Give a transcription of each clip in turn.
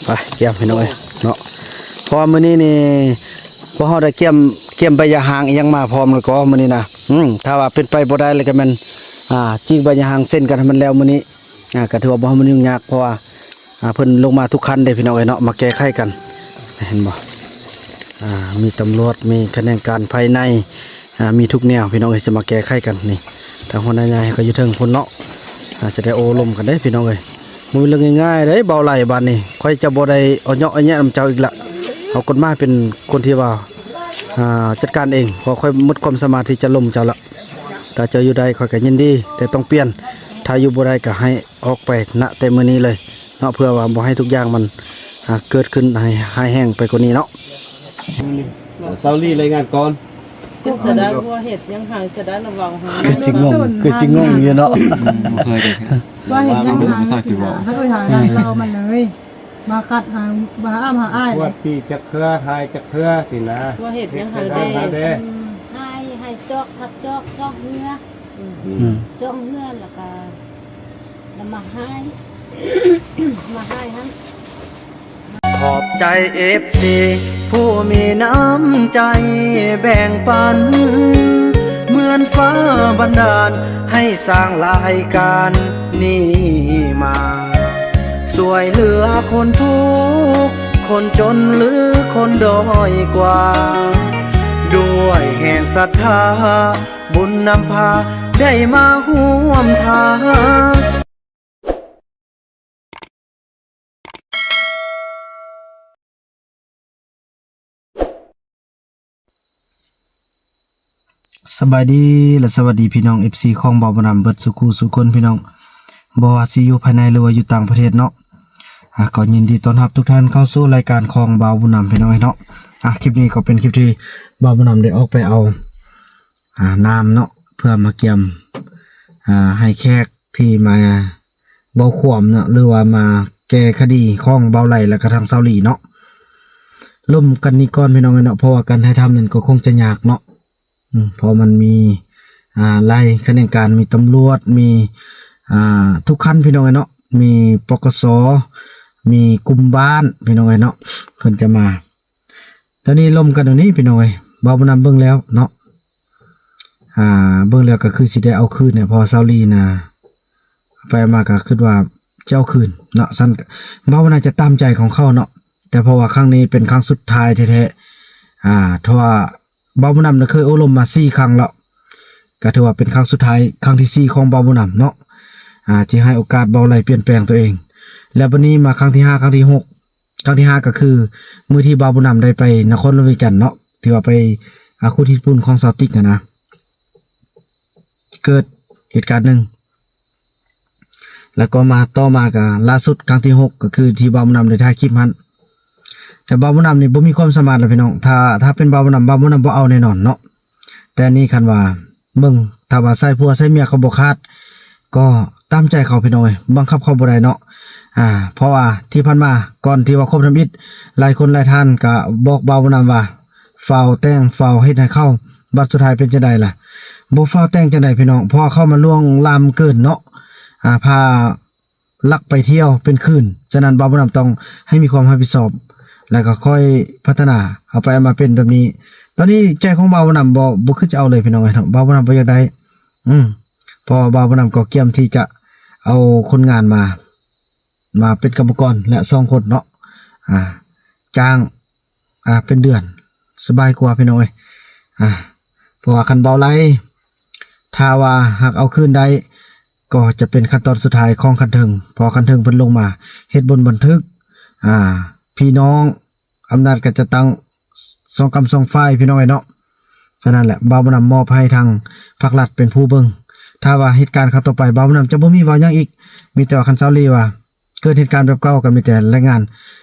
ໄປກຽມພີ່ນ້ອງເອີຍເນາະ ເພາະວ່າມື້ນີ້ນີ້ພວກເຮົາໄດ້ກຽມ ກຽມໃບຢາຮ້າງອີ່ຫຍັງມາພ້ອມແລ້ວກໍມື້ນີ້ນະ ອືມ ຖ້າວ່າເປັນໄປບໍ່ໄດ້ແລ້ວກໍແມ່ນ ອ່າ ຈີກໃບຢາຮ້າງເຊັນກັນໃຫ້ມັນແລ້ວມື້ນີ້ ອ່າ ກໍຖືວ່າບໍ່ໃຫ້ມັນຫຍຸ້ງຍາກ ເພາະວ່າ ອ່າ ເພິ່ນລົງມາທຸກຂັ້ນເດ້ພີ່ນ້ອງເອີຍເນາະ ມາແກ້ໄຂກັນ ເຫັນບໍ່ ອ່າ ມີຕຳຫຼວດ ມີຂະແໜງການພາຍໃນ ອ່າ ມີທຸກແນວພີ່ນ້ອງເອີຍ ຈະມາແກ້ໄຂກັນນີ້ ທາງຫົວໜ້າໃຫຍ່ກໍຢູ່ເທິງພຸ້ນເນາະ ອ່າ ຈະໄດ້ໂອ້ລົມກັນເດ້ພີ່ນ້ອງເອີຍ ບໍ່ແມ່ນເລື່ອງງ່າຍໆເດ້ ເບົາໄຫຼບາດນີ້ ຂ້ອຍຈະບໍ່ໄດ້ເອົາເຍາະເອົາແຍະນຳເຈົ້າອີກລະ ເອົາກົດໝາຍເປັນຄົນທີ່ວ່າ ອ່າ ຈັດການເອງ ເພາະຂ້ອຍໝົດຄວາມສາມາດທີ່ຈະລົມເຈົ້າລະ ຖ້າເຈົ້າຢູ່ໄດ້ຂ້ອຍກໍຍິນດີ ແຕ່ຕ້ອງປ່ຽນ ຖ້າຢູ່ບໍ່ໄດ້ກໍໃຫ້ອອກໄປນະແຕ່ມື້ນີ້ເລີຍເນາະ ເພື່ອວ່າບໍ່ໃຫ້ທຸກຢ່າງມັນ ອ່າ ເກີດຂຶ້ນໃຫ້ຮ້າຍແຮງໄປກວ່ານີ້ເນາະ. ຊາວລີລາຍງານກ່ອນ ເປັນຊະດາ ບໍ່ເຮັດຫຍັງໃຫ້ຊະດາ ລະເວົ້າໃຫ້ ຄືຊິງົງ ຄືຊິງົງຢູ່ເນາະ ບໍ່ເຄີຍເດ້ ວ່າເຮັດຫຍັງໃຫ້ ບໍ່ຊາກຊິເວົ້າ ເຮົາໄປຫາຮ້ານເຫຼົ້າມັນເລີຍ ມາຄັດຫາ ມາຫາອ້າມຫາອ້າຍ ກວດປີ້ຈັກເທື່ອ ຖ່າຍຈັກເທື່ອຊີ້ນະ ວ່າເຮັດຫຍັງໃຫ້ເດ້ ເຮັດໃສ່ໜ້າເດ້ ອືມ ຖ່າຍ ຖ່າຍຈອກ ທັບຈອກ ຊອກເຫື່ອ ອືມ ອືມ ຊອກເຫື່ອ ແລ້ວກະ ແລ້ວມາຖ່າຍ ມາຖ່າຍຫັ້ນ. ຂອບໃຈເອັຟຊີຜູ້ມີນ້ຳໃຈແບ່ງປັນ ເໝືອນຟ້າບັນດານໃຫ້ສ້າງລາຍການນີ້ມາ ຊ່ວຍເຫຼືອຄົນທຸກຄົນຈົນ ຫຼື ຄົນດ້ອຍກວ່າ ດ້ວຍແຮງສັດທາ ບຸນນຳພາໄດ້ມາຮ່ວມທາງ. ສະບາຍດີ ແລະ ສະຫວັດດີພີ່ນ້ອງເອັຟຊີຂອງບ່າວບຸນນຳເບິດສູ່ຄູ່ສູ່ຄົນພີ່ນ້ອງ ບໍ່ວ່າຊິຢູ່ພາຍໃນ ຫຼືວ່າຢູ່ຕ່າງປະເທດເນາະ ອາ ກໍຍິນດີຕ້ອນຮັບທຸກທ່ານເຂົ້າສູ່ລາຍການຂອງບ່າວບຸນນຳພີ່ນ້ອງເນາະ ອາ ຄລິບນີ້ກໍເປັນຄລິບທີ່ບ່າວບຸນນຳໄດ້ອອກໄປເອົາ ອາ ນ້ຳເນາະ ເພື່ອມາກຽມ ອາ ໃຫ້ແຂກທີ່ມາເວົ້າຄວາມເນາະ ຫຼືວ່າມາແກ້ຄະດີຂອງບ່າວໄຫຼ ແລະກະທາງສາວລີເນາະ ລົມກັນນີ້ກ່ອນພີ່ນ້ອງເອີຍເນາະ ເພາະວ່າການຖ່າຍທຳນັ້ນກໍຄົງຈະຍາກເນາະ ອືມ ເພາະມັນມີ ອາ ຫຼາຍຂະແໜງການ ມີຕຳຫຼວດ ມີ ອາ ທຸກຂັ້ນພີ່ນ້ອງເອີຍເນາະ ມີ ປກສ ມີກຸ່ມບ້ານພີ່ນ້ອງເອີຍເນາະ ເພິ່ນຈະມາ ຕອນນີ້ລົມກັນຢູ່ນີ້ພີ່ນ້ອງເອີຍ ບ່າວບຸນນຳເບິ່ງແລ້ວເນາະ ອ່າ ເບິ່ງແລ້ວກໍຄືຊິໄດ້ເອົາຄືນແຫຼະ ເພາະວ່າສາວລີນະ ໄປມາກໍຄິດວ່າຈະເອົາຄືນເນາະ ຊັ້ນບ່າວບຸນນຳຈະຕາມໃຈຂອງເຂົາເນາະ ແຕ່ເພາະວ່າຄັ້ງນີ້ເປັນຄັ້ງສຸດທ້າຍແທ້ໆ ອ່າ ເພາະວ່າບ່າວບຸນນຳນະເຄີຍໂອ້ລົມມາສີ່ຄັ້ງແລ້ວ ກໍຖືວ່າເປັນຄັ້ງສຸດທ້າຍ ຄັ້ງທີສີ່ຂອງບ່າວບຸນນຳເນາະ ອ່າ ທີ່ໃຫ້ໂອກາດບ່າວໄຫຼປ່ຽນແປງຕົວເອງ ແລ້ວບັດນີ້ມາຄັ້ງທີຫ້າ ຄັ້ງທີຫົກ ຄັ້ງທີຫ້າກໍຄືມື້ທີ່ບ່າວບຸນນຳໄດ້ໄປນະຄອນຫຼວງວຽງຈັນເນາະ ທີ່ວ່າໄປ ອາ ຂຸດຫີນປູນຂອງຊາວຕິກຫັ້ນນະ ເກີດເຫດການໜຶ່ງ ແລ້ວກໍມາຕໍ່ມາກໍລ່າສຸດຄັ້ງທີຫົກ ກໍຄືທີ່ບ່າວບຸນນຳໄດ້ຖ່າຍຄລິບຫັ້ນ ແຕ່ບ່າວບຸນນຳນີ້ບໍ່ມີຄວາມສາມາດແລ້ວພີ່ນ້ອງ ຖ້າ ຖ້າເປັນບ່າວບຸນນຳ ບ່າວບຸນນຳບໍ່ເອົາແນ່ນອນເນາະ ແຕ່ນີ້ຄັນວ່າເບິ່ງ ຖ້າວ່າໃຊ້ຜົວໃຊ້ເມຍເຂົາບໍ່ຂາດ ກໍຕາມໃຈເຂົາພີ່ນ້ອງເອີຍ ບັງຄັບເຂົາບໍ່ໄດ້ເນາະ ອາ ເພາະວ່າທີ່ຜ່ານມາ ກ່ອນທີ່ວ່າຄົບທຳອິດ ຫຼາຍຄົນຫຼາຍທ່ານກະບອກບ່າວບຸນນຳວ່າ ຟ້າວແຕ່ງ ຟ້າວເຮັດໃຫ້ເຂົາ ບັດສຸດທ້າຍເປັນຈັ່ງໃດລະ? ບໍ່ຟ້າວແຕ່ງຈັ່ງໃດພີ່ນ້ອງ ເພາະວ່າເຂົາມາລ່ວງລ້ຳເກີນເນາະ ອາ ພາ ລັກໄປທ່ຽວເປັນຄືນ ສະນັ້ນບ່າວບຸນນຳຕ້ອງໃຫ້ມີຄວາມຮັບຜິດຊອບ ແລ້ວກໍຄ່ອຍພັດທະນາ ເອົາໄປເອົາມາເປັນແບບນີ້ ຕອນນີ້ໃຈຂອງບ່າວບຸນນຳບໍ່ ບໍ່ຄິດຈະເອົາເລີຍພີ່ນ້ອງເອີຍເນາະ ບ່າວບຸນນຳບໍ່ຢາກໄດ້ ອືມ ເພາະວ່າບ່າວບຸນນຳກໍກຽມທີ່ຈະເອົາຄົນງານມາ ມາເປັນກຳມະກອນແລະສອງຄົນເນາະ ອາ ຈ້າງ ອາ ເປັນເດືອນ ສະບາຍກວ່າພີ່ນ້ອງເອີຍ ອາ ເພາະວ່າຄັນເບົາໄຫຼ ຖ້າວ່າຫາກເອົາຄືນໄດ້ ກໍຈະເປັນຂັ້ນຕອນສຸດທ້າຍຂອງຂັ້ນເທິງ ເພາະຂັ້ນເທິງເພິ່ນລົງມາເຮັດບົດບັນທຶກ ອາ ພີ່ນ້ອງ ອຳນາດກໍຈະຕັ້ງສອງກຳສອງຝ່າຍພີ່ນ້ອງເອີຍເນາະ ສະນັ້ນແຫຼະ ບ່າວບຸນນຳມອບໃຫ້ທາງພາກລັດເປັນຜູ້ເບິ່ງ ຖ້າວ່າເຫດການຄັ້ງຕໍ່ໄປ ບ່າວບຸນນຳຈະບໍ່ມີເວົ້າຫຍັງອີກ ມີແຕ່ວ່າຄັນຊາວລີວ່າ ເກີດເຫດການແບບເກົ່າກໍມີແຕ່ລາຍງານ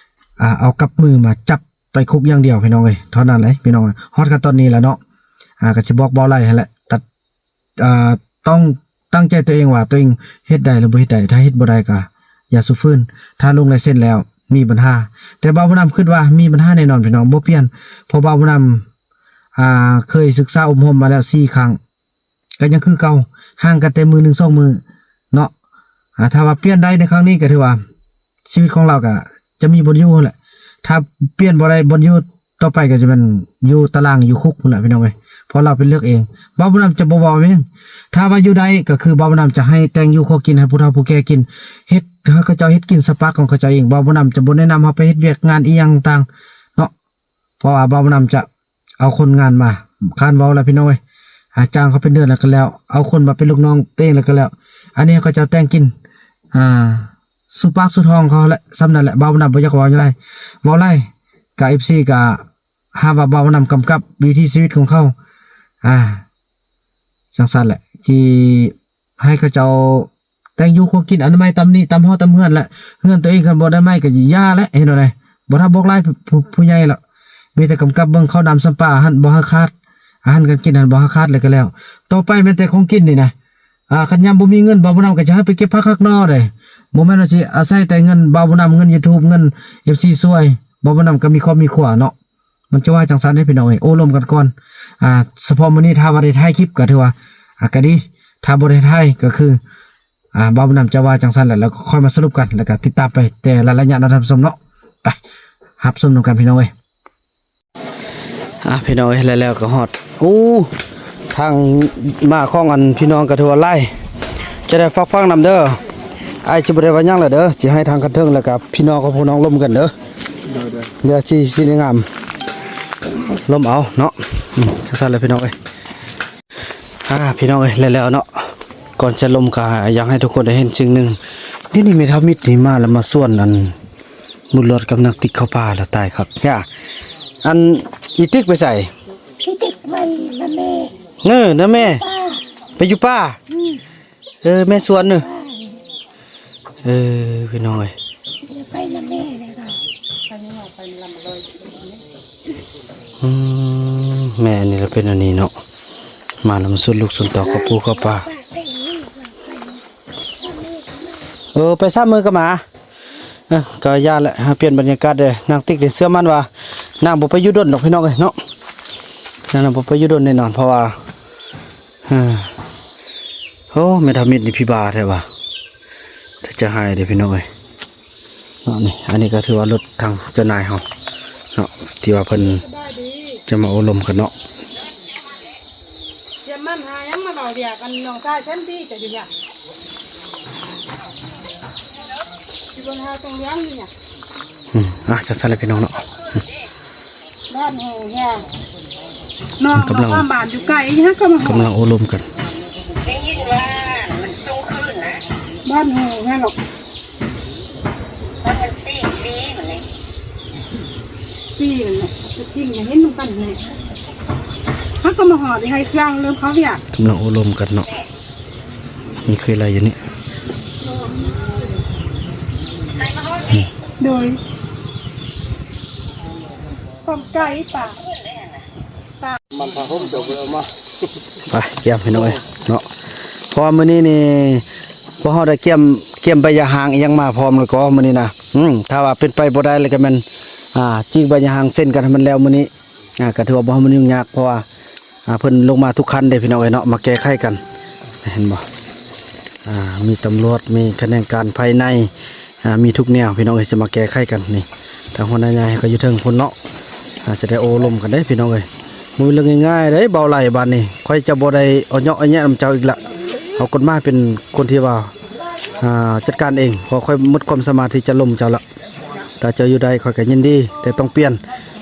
ອ່າ ເອົາກັບມືມາຈັບໄປຄຸກຢ່າງດຽວພີ່ນ້ອງເອີຍ ເທົ່ານັ້ນເລີຍພີ່ນ້ອງ ຮອດຂັ້ນຕອນນີ້ແລ້ວເນາະ ອ່າ ກໍຊິບອກເບົາໄຫຼຫັ້ນແຫຼະ ຕັດ ອ່າ ຕ້ອງຕັ້ງໃຈຕົວເອງວ່າຕົວເອງເຮັດໄດ້ ຫຼື ບໍ່ເຮັດໄດ້ ຖ້າເຮັດບໍ່ໄດ້ກໍຢ່າສູ້ຟື້ນ ຖ້າລົງລາຍເຊັນແລ້ວມີບັນຫາ ແຕ່ບ່າວບຸນນຳຄິດວ່າມີບັນຫາແນ່ນອນພີ່ນ້ອງ ບໍ່ປ່ຽນ ເພາະບ່າວບຸນນຳ ອ່າ ເຄີຍສຶກສາອົບຮົມມາແລ້ວສີ່ຄັ້ງ ກໍຍັງຄືເກົ່າ ຫ່າງກັນແຕ່ມື້ໜຶ່ງສອງມື້ເນາະ ອາ ຖ້າວ່າປ່ຽນໄດ້ໃນຄັ້ງນີ້ກໍຖືວ່າຊີວິດຂອງລາວກໍຈ ຈະມີບ່ອນຢູ່ຫັ້ນແຫຼະ. ຖ້າປ່ຽນບໍ່ໄດ້ບ່ອນຢູ່ ຕໍ່ໄປກໍຈະແມ່ນຢູ່ຕາລາງຢູ່ຄຸກພຸ້ນແຫຼະພີ່ນ້ອງເອີຍ ເພາະລາວໄປເລືອກເອງ. ບ່າວບຸນນຳຈະບໍ່ເວົ້າເອງ. ຖ້າວ່າຢູ່ໄດ້ກໍຄືບ່າວບຸນນຳຈະໃຫ້ແຕ່ງຢູ່ຄົວກິນໃຫ້ຜູ້ເຖົ້າຜູ້ແກ່ກິນ ເຮັດໃຫ້ເຂົາເຈົ້າເຮັດກິນສະປາຂອງເຂົາເຈົ້າເອງ. ບ່າວບຸນນຳຈະບໍ່ແນະນຳເຮົາໄປເຮັດວຽກງານອີ່ຫຍັງຕ່າງເນາະ ເພາະວ່າບ່າວບຸນນຳຈະເອົາຄົນງານມາ ຄ້ານເວົ້າແຫຼະພີ່ນ້ອງເອີຍ ອາ ຈ້າງເຂົາເປັນເດືອນແລ້ວກໍແລ້ວ ເອົາຄົນມາເປັນລູກນ້ອງຕົວເອງແລ້ວກໍແລ້ວ. ອັນນີ້ເຂົາເຈົ້າແຕ່ງກິນ ອ່າ ສູ່ປາກສູ່ທ້ອງເຂົາແຫຼະ ສ່ຳນັ້ນແຫຼະ. ບ່າວບຸນນຳບໍ່ຢາກເວົ້າຫຍັງຫຼາຍ ເວົ້າຫຼາຍກະ ເອັຟຊີ ກະຫາວ່າບ່າວບຸນນຳກຳກັບວິຖີຊີວິດຂອງເຂົາ ອ່າ ຈັ່ງຊັ້ນແຫຼະ ທີ່ໃຫ້ເຂົາເຈົ້າແຕ່ງຢູ່ຄົວກິນ ອະນາໄມຕາມນີ້ຕາມຫໍຕາມເຮືອນແຫຼະ. ເຮືອນຕົວເອງຄັນບໍ່ໄດ້ໄມ້ກໍຢ່າແຫຼະ ເຮັດແນວໃດ ບໍ່ຖ້າບອກຫຼາຍຜູ້ ຜູ້ໃຫຍ່ລະ ມີແຕ່ກຳກັບເບິ່ງເຂົ້ານ້ຳຊຳປາຫັ້ນບໍ່ໃຫ້ຂາດ ອາຫານການກິນຫັ້ນບໍ່ໃຫ້ຂາດແລ້ວກໍແລ້ວ. ຕໍ່ໄປແມ່ນແຕ່ຂອງກິນນີ້ນະ ອ່າ ຄັນຍາມບໍ່ມີເງິນ ບ່າວບຸນນຳກໍຈະໃຫ້ໄປເກັບຜັກຫັກໜໍ່ເດ້ ບໍ່ແມ່ນວ່າຊິອາໄສແຕ່ເງິນບ່າວບຸນນຳ ເງິນຢູທູບ ເງິນ ເອັຟຊີ ຊ່ວຍ. ບ່າວບຸນນຳກໍມີຄອບມີຄົວເນາະ ມັນຈະວ່າຈັ່ງຊັ້ນເດ້ພີ່ນ້ອງເອີຍ ໂອ້ລົມກັນກ່ອນ. ອ່າ ສະເພາະມື້ນີ້ຖ້າວ່າໄດ້ຖ່າຍຄລິບກໍຖືວ່າ ອ່າ ກໍດີ ຖ້າບໍ່ໄດ້ຖ່າຍກໍຄື ອ່າ ບ່າວບຸນນຳຈະວ່າຈັ່ງຊັ້ນແຫຼະ ແລ້ວກໍຄ່ອຍມາສະຫຼຸບກັນ ແລ້ວກໍຕິດຕາມໄປແຕ່ລະໄລຍະເນາະທ່ານຜູ້ຊົມເນາະ. ໄປຮັບຊົມນຳກັນພີ່ນ້ອງເອີຍ. ອ່າ ພີ່ນ້ອງເອີຍ ແລ້ວ ແລ້ວກໍຮອດ ໂອ້ ທາງມາຂອງອັນພີ່ນ້ອງກໍຖືວ່າຫຼາຍ ຈະໄດ້ຝາກຟັງນຳເດີ. ອ້າຍຊິບໍ່ໄດ້ວ່າຫຍັງລະເດີ ຊິໃຫ້ທາງຄັນເທິງ ແລ້ວກໍພີ່ນ້ອງຂອງພວກນ້ອງລົມກັນເດີ. ໂດຍໆ ດຽວຊິ ຊິໄດ້ງາມ ລົມເອົາເນາະ. ອືມ ຈັ່ງຊັ້ນແຫຼະພີ່ນ້ອງເອີຍ. ອ່າ ພີ່ນ້ອງເອີຍ ແລ້ວໆເນາະ ກ່ອນຈະລົມກໍຢາກໃຫ້ທຸກຄົນໄດ້ເຫັນສິ່ງໜຶ່ງ. ນີ້ ນີ້ແມ່ເຖົ້າມິດນີ້ມາແລ້ວມາຊວນອັນບຸນຫຼອດກັບນາງຕິກເຂົ້າປ່າລະ ຕາຍຄັກ. ຢ່າ ອັນອີຕິກໄປໃສ? ອີຕິກໄປນຳແມ່. ເນີ ນຳແມ່ ໄປຢູ່ປ່າ. ອືມ ເອີ ແມ່ຊວນເນີ. ເອີ ພີ່ນ້ອງເອີຍ ໄປນຳແມ່ແລ້ວກໍ ອືມ ແມ່ນີ້ລະເປັນອັນນີ້ເນາະ ມານຳຊຸດລູກຊຸດເຕົ້າເຂົ້າປູເຂົ້າປ່າ. ເອີ ໄປສາມມື້ກໍມາ. ເອີ ກໍຢ່າແຫຼະ ຫາປ່ຽນບັນຍາກາດເດ້. ນາງຕິກນີ້ເຊື່ອໝັ້ນວ່ານາງບໍ່ໄປຢູ່ດົນດອກພີ່ນ້ອງເອີຍເນາະ ນາງບໍ່ໄປຢູ່ດົນແນ່ນອນ ເພາະວ່າ ເອີ ໂອ້ ແມ່ທຳອິດນີ້ພິບາແທ້ວ່າ ຖ້າຈະໃຫ້ເດ້ພີ່ນ້ອງເອີຍເນາະ. ນີ້ ອັນນີ້ກໍຖືວ່າລົດທາງເຈົ້ານາຍເຮົາເນາະ ທີ່ວ່າເພິ່ນຈະມາໂອ້ລົມກັນເນາະ. ຕຽມມັນຫາຫຍັງມາເວົ້າວຽກ ອັນນ້ອງຊາຍແຊມດີຈະຢູ່ຫຍັງ ຊິບໍ່ຫາຕົງເລື່ອງນີ້ຫຍັງ. ອືມ ອ່ະ ຈັ່ງຊັ້ນແຫຼະພີ່ນ້ອງເນາະ. ບ້ານໂຫແຮງເນາະ ກຳລັງ ບ້ານຢູ່ໄກອີຫຍັງກໍມາຮອດ ກຳລັງໂອ້ລົມກັນ. ໄດ້ຍິນວ່າມັນສົ່ງຄືນນະ ບ້ານໂຫແຮງເນາະ. ມັນສີ່ປີມັນນີ້ ປີນັ້ນແຫຼະ ຈະກິນກໍເຫັນນຳກັນນີ້. ເຮົາກໍມາຮອດໃຫ້ເຄື່ອງເລີ່ມເຂົ້າວຽກ ກຳລັງໂອ້ລົມກັນເນາະ. ນີ້ເຄີຍໄລ່ຢູ່ນີ້ ໂດຍ ຄວາມໄກປາ ມັນພາຫົ່ມຈະບໍ່ໄດ້ເອົາມາ. ໄປກຽມພີ່ນ້ອງເອີຍເນາະ ເພາະວ່າມື້ນີ້ນີ້ ພວກເຮົາໄດ້ກຽມ ກຽມໃບຢາຮ້າງອີ່ຫຍັງມາພ້ອມແລ້ວກໍມື້ນີ້ນະ. ອືມ ຖ້າວ່າເປັນໄປບໍ່ໄດ້ແລ້ວກໍແມ່ນ ອ່າ ຈີກໃບຢາຮ້າງເຊັນກັນໃຫ້ມັນແລ້ວມື້ນີ້. ອ່າ ກໍຖືວ່າບໍ່ໃຫ້ມັນຫຍຸ້ງຍາກ ເພາະວ່າ ອ່າ ເພິ່ນລົງມາທຸກຂັ້ນເດ້ພີ່ນ້ອງເອີຍເນາະ ມາແກ້ໄຂກັນ ເຫັນບໍ່? ອ່າ ມີຕຳຫຼວດ ມີຂະແໜງການພາຍໃນ ອ່າ ມີທຸກແນວພີ່ນ້ອງເອີຍ ຈະມາແກ້ໄຂກັນ. ນີ້ ທາງຫົວໜ້າໃຫຍ່ກໍຢູ່ເທິງພຸ້ນເນາະ ອາດຈະໄດ້ໂອ້ລົມກັນເດ້ພີ່ນ້ອງເອີຍ. ບໍ່ແມ່ນເລື່ອງງ່າຍໆເດ້ ເບົາໄຫຼບາດນີ້ ຂ້ອຍຈະບໍ່ໄດ້ເອົາເຍາະເອົາແຍະນຳເຈົ້າອີກລະ. ເອົາກົດໝາຍເປັນຄົນທີ່ວ່າ ອ່າ ຈັດການເອງ ເພາະຂ້ອຍໝົດຄວາມສາມາດທີ່ຈະລົມເຈົ້າລະ. ຖ້າເຈົ້າຢູ່ໄດ້ ຂ້ອຍກໍຍິນດີ ແຕ່ຕ້ອງປ່ຽນ.